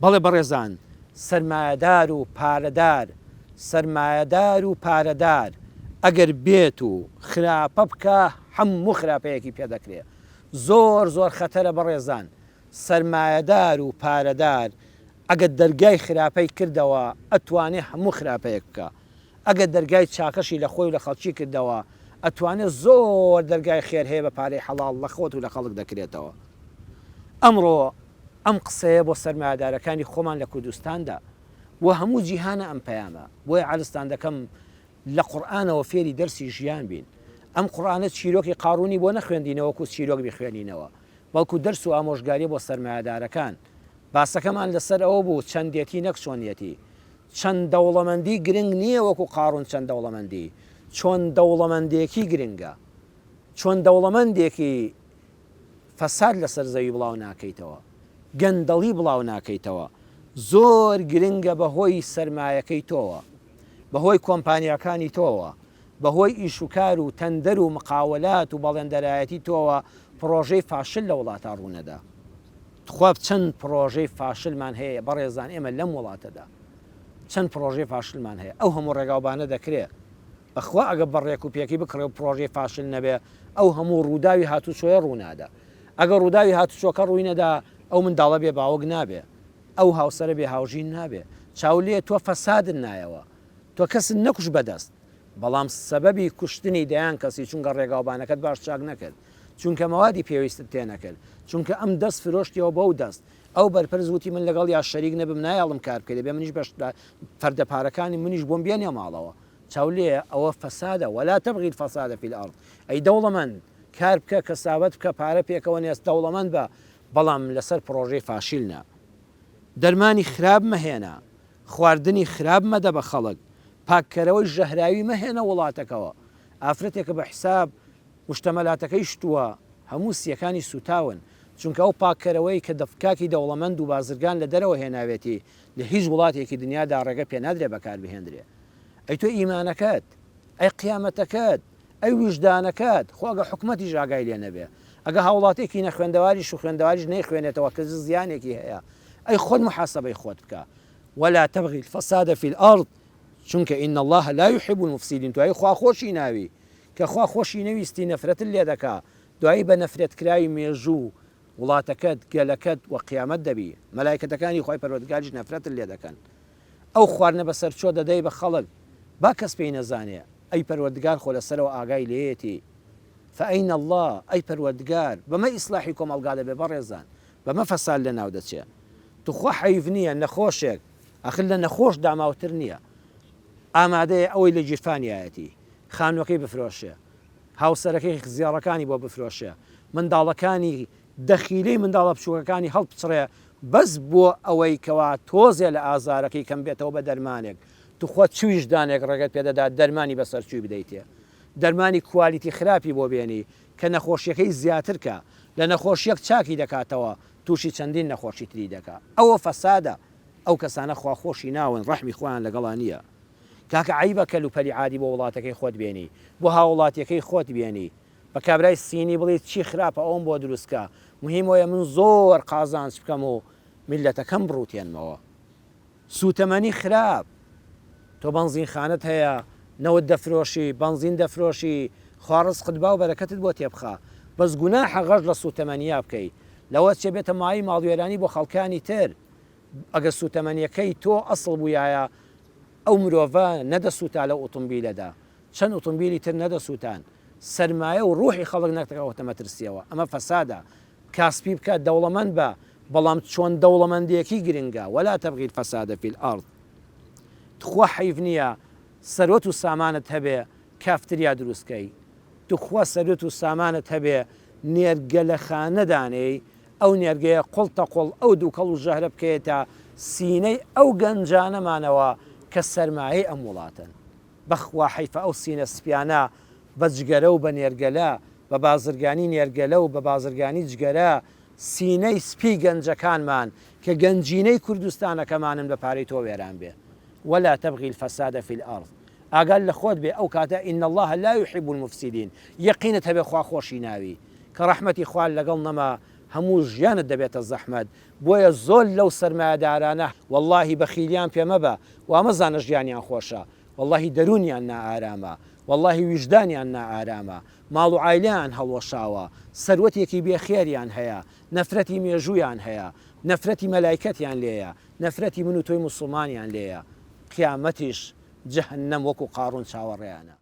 بەڵێ بەڕێزان سەرمایەدار و پارەدار، سەرمایەدار و پارەدار ئەگەر بێت و خراپە بکا هەموو خراپەیەکی پێ دەکرێ. زۆر زۆر خەتەرە بەڕێزان سەرمایەدار و پارەدار ئەگەر دەرگای خراپەی کردەوە ئەتوانێ هەموو خراپەیەک بکا. ئەگەر دەرگای چاکەشی لە خۆی و لە خەڵکی کردەوە ئەتوانێ زۆر دەرگای خێر هەیە بە پارەی حەڵاڵ لە خۆت و لە خەڵک دەکرێتەوە. ئەمڕۆ ئەم قسەیە بۆ سەرمایەدارەکانی خۆمان لە کوردستاندا و هەموو جیهانە ئەم پەیامە، بۆیە عەرزتان دەکەم لە قورئانەوە فێری دەرسی ژیان بین. ئەم قورئانە چیرۆکی قارونی بۆ نەخوێندینەوە وەکو چیرۆک بیخوێنینەوە، بەڵکو دەرس و ئامۆژگاریە بۆ سەرمایەدارەکان. باسەکەمان لەسەر ئەوە بوو چەندێتی نەک چۆنیەتی. چەند دەوڵەمەندی گرنگ نییە وەکو قارون چەند دەوڵەمەندی، چۆن دەوڵەمەندێکی گرنگە. چۆن دەوڵەمەندێکی فەساد لەسەر زەوی بڵاو ناکەیتەوە، گەندەڵی بڵاو ناکەیتەوە، زۆر گرنگە بەهۆی سەرمایەکەی تۆوە، بەهۆی کۆمپانیاکانی تۆوە، بەهۆی ئیشوکار و تەندەر و مقاولات و بەڵێندەرایەتی تۆوە پڕۆژەی فاشل لە وڵاتا ڕوونەدا. تخوا چەند پڕۆژەی فاشلمان هەیە بەڕێزان ئێمە لەم وڵاتەدا چەند پڕۆژەی فاشلمان هەیە ئەو هەموو ڕێگاوبانە دەکرێ بەخوا ئەگە بە ڕێک و پێکی بکڕێ و پڕۆژەی فاشل نەبێ ئەو هەموو ڕووداوی هاتوچۆیە ڕوونادا. ئەگەر ڕووداوی هاتوچۆکە ڕووی نەدا ئەو منداڵە بێ باوک نابێ. ئەو هاوسەرە بێ هاوژین نابێ. چاو لێیە تۆ فەسادت نایەوە. تۆ کەست نەکوشت بە دەست. بەڵام سەبەبی کوشتنی دەیان کەسی چونکە ڕێگاوبانەکەت باش چاک نەکرد. چونکە مەوادی پێویستت تێ نەکرد. چونکە ئەم دەست فرۆشتیەوە بەو دەست. ئەو بەرپرس وتی من لەگەڵیا شەریک نەبم نایەڵم کار بکەی دەبێ منیش بەش فەردە پارەکانی منیش بۆم بێنێ ماڵەوە چاو لێیە ئەوە فەسادە ولا تبغی الفساد فی الارض ئەی دەوڵەمەند کار بکە کەسابەت بکە پارە پێکەوە نێست دەوڵەمەند بە بەڵام لەسەر پڕۆژەی فاشیل نا دەرمانی خراپ مەهێنە خواردنی خراپ مەدە بە خەڵک پاککەرەوەی ژەهراوی مەهێنە وڵاتەکەوە ئافرەتێکە بە حساب مشتەمەلاتەکەی شتووە هەموو سیەکانی سوتاون چونکە ئەو پاککەرەوەی کە دەفکاکی دەوڵەمەند و بازرگان لە دەرەوە هێناوێتی لە هیچ وڵاتێکی دنیادا ڕێگە پێنادرێ بەکار بهێندرێ ئەی تۆ ئیمانەکەت ئەی قیامەتەکەت ئەی ویژدانەکەت خۆ ئەگە حکومەتیش ئاگای لێ نەبێ ئەگە هاوڵاتێکی نەخوێندەواریش و خوێندەواریش نەیخوێنێتەوە کە زیانێکی هەیە ئەی خۆت محاسبەی خۆت بکە ولا تبغی الفساد فی الارض چونکە ان اللە لا یحب المفسدین دوایی خوا خۆشی ناوی کە خوا خۆشی نەویستی نەفرەتت لێ دەکا دوایی بە نەفرەتکراوی مێژوو وڵاتەکەت گەلەکەت وە قیامەت دەبی مەلایکەتەکانی خوای پەروەردگاریش نەفرەتت لێ دەکەن ئەو خواردنە بەسەرچۆ دەدەی بە خەڵک با کەس پێی نەزانێ ئەی پەروەردگار خۆ لەسەرەوە ئاگای لێیەتی فأین اللە ئەی پەروەردگار بەمە ئیسلاحی کۆمەڵگا دەبێ بەڕێزان بەمە فەساد لەناو دەچێ توخوا حەیف نییە نەخۆشێک ئاخر لە نەخۆش داماوتر نییە ئامادەیە ئەوەی لە گیرفانیایەتی خانوەکەی بفرۆشێ هاوسەرەکەی زێڕەکانی بۆ بفرۆشێ منداڵەکانی دەخیلەی منداڵە بچوکەکانی هەڵپچڕێ بەس بۆ ئەوەی کەوا تۆزێ لە ئازارەکەی کەم بێتەوە بە دەرمانێک توخوا چ ویژدانێک ڕێگەت پێدەدا دەرمانی بەسەرچووی بدەیتێ دەرمانی کوالیتی خراپی بۆ بێنی کە نەخۆشیەکەی زیاتر کا لە نەخۆشیەک چاکی دەکاتەوە توشی چەندین نەخۆشی تری دەکا ئەوە فەسادە ئەو کەسانە خوا خۆشی ناون ڕەحمی خوایان لەگەڵا نیە کاکە عەیبە کەل و پەلی عادی بۆ وڵاتەکەی خۆت بێنی بۆ هاوڵاتیەکەی خۆت بێنی بە کابرای سینی بڵێی چی خراپە ئەوەم بۆ دروست کە مهم ئەوەیە من زۆر قازانج بکەم و میللەتەکەم بڕوتێنمەوە سوتەمەنی خراپ تۆ بەنزینخانەت هەیە نەوت دەفرۆشی بەنزین دەفرۆشی خوا ڕزقت با و بەرەکەتت بۆ تێبخا بەس گوناحە غەش لە سوتەمەنیا بکەی لەوە چێ بێتە مایەی ماڵوێرانی بۆ خەڵکانی تر ئەگەر سوتەمەنیەکەی تۆ ئەسڵ بویایە ئەو مرۆڤە نەدەسوتا لەو ئوتومبیلەدا چەند ئوتومبیلی تر نەدەسوتان سەرمایە و ڕوحی خەڵک نەکەوتە مەترسیەوە ئەمە فەسادە کاسپی بکە دەوڵەمەند بە بەڵام چۆن دەوڵەمەندێکی گرنگە ولا تبغی الفساد فی الارض تخوا حەیف نیە سەروەت و سامانت هەبێ کافتریا دروست کەی تخوا سەروت و سامانت هەبێ نێرگەلەخانە دانێی ئەو نێرگەیە قوڵتەقوڵ ئەو دوکەڵ و ژەهرە بکەیەتە سینەی ئەو گەنجانەمانەوە کە سەرمایەی ئەم وڵاتەن. بەخوا حەیفە ئەو سینە سپیانە بە جگەرە و بە نێرگەلە، بە بازرگانی نێرگەلە و بە بازرگانی جگەرە سینەی سپی گەنجەکانمان کە گەنجینەی کوردستانەکەمانن بە پارەی تۆ وێران بێ. ولا تبغی الفساد فی الارض. ئاگات لە خۆت بێ ئەو کاتە ان اللە لا یحب المفسدین یەقینت هەبێ خوا خۆشی ناوی کە ڕەحمەتی خوا لەگەڵ نەما. هەموو ژیانت دەبێتە زەحمەت، بۆیە زۆر لەو سەرمایەدارانە وەڵاهی بەخیلیان پێ مەبە وامەزانە ژیانیان خۆشە وەڵاهی دەروونیان نائارامە وەڵاهی ویژدانیان نائارامە ماڵ و عایلەیان هەڵوەشاوە سەروەتێکی بێ خێریان هەیە نەفرەتی مێژوویان هەیە نەفرەتی مەلایکەتیان لێیە نەفرەتی من و تۆی موسڵمانیان لێیە قیامەتیش جەهەنەم وەکو قاڕون چاوەڕێیانە.